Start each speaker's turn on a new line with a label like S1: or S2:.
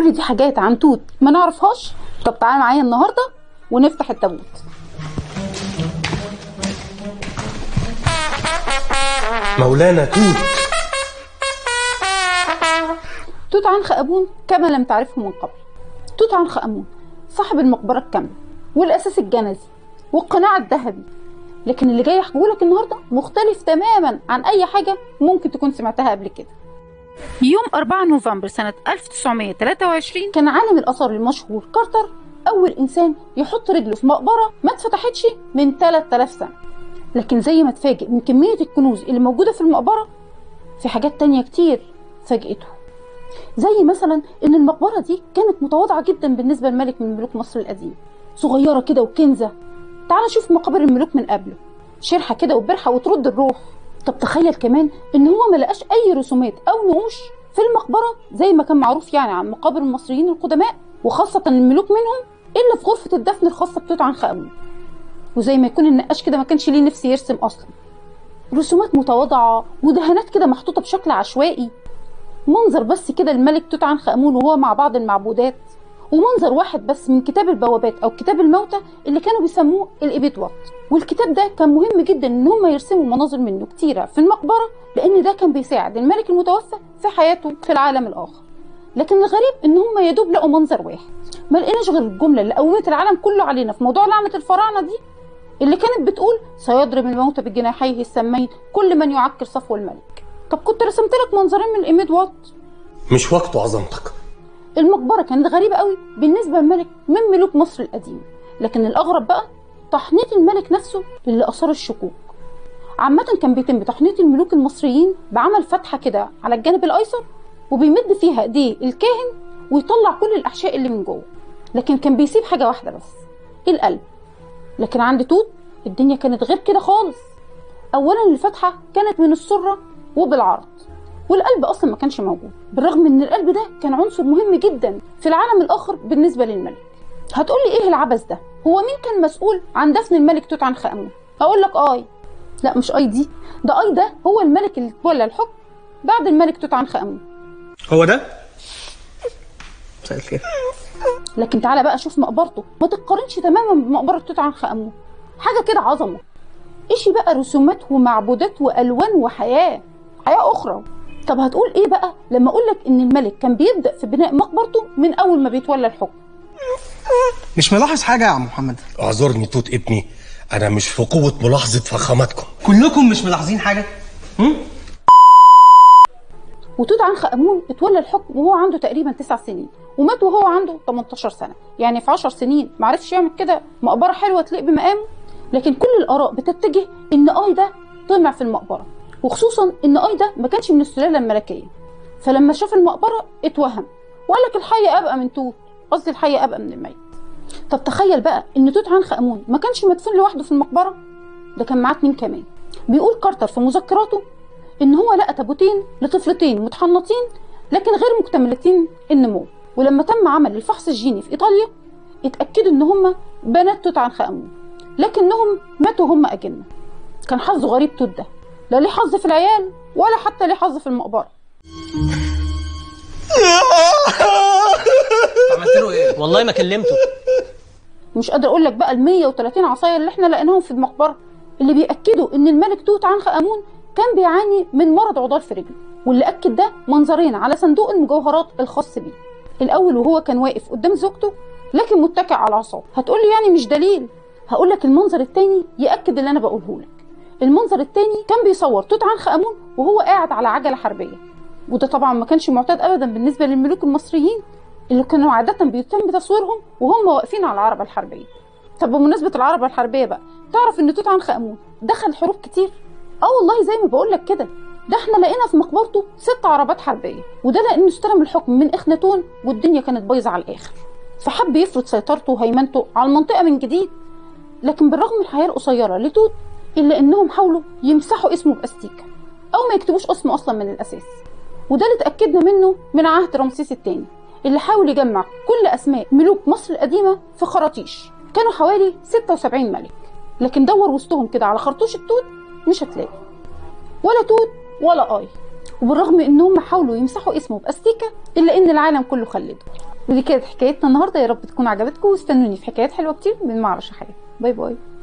S1: كل دي حاجات عن توت ما نعرفهاش. طب تعالى معايا النهارده ونفتح التابوت.
S2: مولانا توت.
S1: توت عنخ آمون كما لم تعرفه من قبل. توت عنخ آمون صاحب المقبرة الكاملة والأساس الجنزي والقناع الذهبي، لكن اللي جاي احكيهولك النهارده مختلف تماما عن أي حاجة ممكن تكون سمعتها قبل كده. يوم 4 نوفمبر سنة 1923 كان عالم الآثار المشهور كارتر أول إنسان يحط رجله في مقبرة ما اتفتحتش من 3000 سنة. لكن زي ما اتفاجئ من كمية الكنوز اللي موجودة في المقبرة، في حاجات تانية كتير فاجئته، زي مثلا إن المقبرة دي كانت متواضعة جدا بالنسبة لملك من ملوك مصر القديم، صغيرة كده وكنزة. تعال شوف مقابر الملوك من قبله، شرحة كده وبرحة وترد الروح. طب تخيل كمان ان هو ما لقاش اي رسومات او نقوش في المقبرة زي ما كان معروف يعني عن مقابر المصريين القدماء وخاصة الملوك منهم، الا في غرفة الدفن الخاصة بتوت عنخ امون. وزي ما يكون النقاش كده ما كانش ليه نفس يرسم اصلا، رسومات متواضعة ودهانات كده محطوطة بشكل عشوائي، منظر بس كده الملك توت عنخ امون وهو مع بعض المعبودات، ومنظر واحد بس من كتاب البوابات او كتاب الموتى اللي كانوا بيسموه الإبيدوات. والكتاب ده كان مهم جدا ان هم يرسموا مناظر منه كتيرة في المقبرة، لان ده كان بيساعد الملك المتوفى في حياته في العالم الاخر. لكن الغريب ان هم يدوب لقوا منظر واحد، ما لقيناش غير الجملة اللي قومت العالم كله علينا في موضوع لعنه الفراعنة دي، اللي كانت بتقول سيضرب الموت بجناحيه السمين كل من يعكر صفو الملك. طب كنت رسمت لك منظرين من الإبيدوات.
S2: مش وقته عظمتك.
S1: المقبرة كانت غريبة قوي بالنسبة للملك من ملوك مصر القديم، لكن الأغرب بقى تحنيط الملك نفسه اللي أثار الشكوك. عامة كان بيتم تحنيط الملوك المصريين بعمل فتحة كده على الجانب الأيسر، وبيمد فيها ايديه الكاهن ويطلع كل الأحشاء اللي من جوه، لكن كان بيسيب حاجة واحدة بس، القلب. لكن عند توت الدنيا كانت غير كده خالص. أولا الفتحة كانت من السرة وبالعرض، والقلب اصلا ما كانش موجود، بالرغم ان القلب ده كان عنصر مهم جدا في العالم الاخر بالنسبة للملك. هتقولي ايه العبث ده؟ هو مين كان مسؤول عن دفن الملك توت عنخ امون؟ هقول لك اي، لا مش اي دي، ده اي ده هو الملك اللي تولى الحكم بعد الملك توت عنخ امون.
S2: هو ده؟ مساء الخير.
S1: لكن تعالى بقى شوف مقبرته، ما تتقارنش تماما بمقبره توت عنخ امون، حاجة كده عظمه. ايش بقى رسومات ومعبودات والوان وحياه، حياة اخرى. طب هتقول ايه بقى لما اقول لك ان الملك كان بيبدا في بناء مقبرته من اول ما بيتولى الحكم؟
S3: مش ملاحظ حاجة يا عم محمد؟
S2: اعذرني توت ابني، انا مش في قوة ملاحظة فخامتكم.
S3: كلكم مش ملاحظين حاجة؟
S1: وتوت عنخ امون اتولى الحكم وهو عنده تقريبا 9 سنين، ومات وهو عنده 18 سنة، يعني في 10 سنين ما عرفش يعمل كده مقبره حلوة تليق بمقامه. لكن كل الاراء بتتجه ان اي ده طمع في المقبرة، وخصوصا ان اي ده ما كانش من السلالة الملكية، فلما شاف المقبرة اتوهم وقال لك الحي ابقى من توت، قصدي الحي ابقى من الميت. طب تخيل بقى ان توت عنخ امون ما كانش مدفون لوحده في المقبرة، ده كان معاه 2 كمان. بيقول كارتر في مذكراته ان هو لقى تابوتين لطفلتين متحنطين لكن غير مكتملتين النمو، ولما تم عمل الفحص الجيني في ايطاليا اتاكدوا ان هم بنات توت عنخ امون، لكنهم ماتوا هم اجنه. كان حظه غريب توت ده، لا ليه حظ في العيال ولا حتى ليه حظ في المقبرة.
S4: عملت له ايه؟ والله ما كلمته.
S1: مش قادر اقول لك بقى ال 130 عصاية اللي احنا لقيناهم في المقبرة اللي بيأكدوا ان الملك توت عنخ امون كان بيعاني من مرض عضال في رجله، واللي اكد ده منظرين على صندوق المجوهرات الخاص بيه. الاول وهو كان واقف قدام زوجته لكن متكئ على عصاه. هتقول لي يعني مش دليل؟ هقول لك المنظر الثاني يأكد اللي انا بقوله لك. المنظر الثاني كان بيصور توت عنخ امون وهو قاعد على عجله حربيه، وده طبعا ما كانش معتاد ابدا بالنسبة للملوك المصريين اللي كانوا عادة بيتم تصويرهم وهم واقفين على العربة الحربية. طب بمناسبة العربة الحربية بقى، تعرف ان توت عنخ امون دخل حروب كتير؟ اه والله زي ما بقول لك كده، ده احنا لقينا في مقبرته 6 عربات حربيه، وده لانه استلم الحكم من اخناتون والدنيا كانت بايظة على الاخر، فحب يفرض سيطرته وهيمنته على المنطقة من جديد. لكن بالرغم من الحياة القصيرة لتوت الا انهم حاولوا يمسحوا اسمه باستيكه او ما يكتبوش اسمه اصلا من الاساس، وده اللي اتاكدنا منه من عهد رمسيس الثاني اللي حاول يجمع كل اسماء ملوك مصر القديمة في خراطيش، كانوا حوالي 76 ملك، لكن دور وسطهم كده على خرطوش التوت مش هتلاقي ولا توت ولا اي. وبالرغم انهم حاولوا يمسحوا اسمه باستيكه الا ان العالم كله خلده. ودي كانت حكايتنا النهارده، يا رب تكون عجبتكم، واستنوني في حكايات حلوة كتير من مع رشا حياة. bye bye.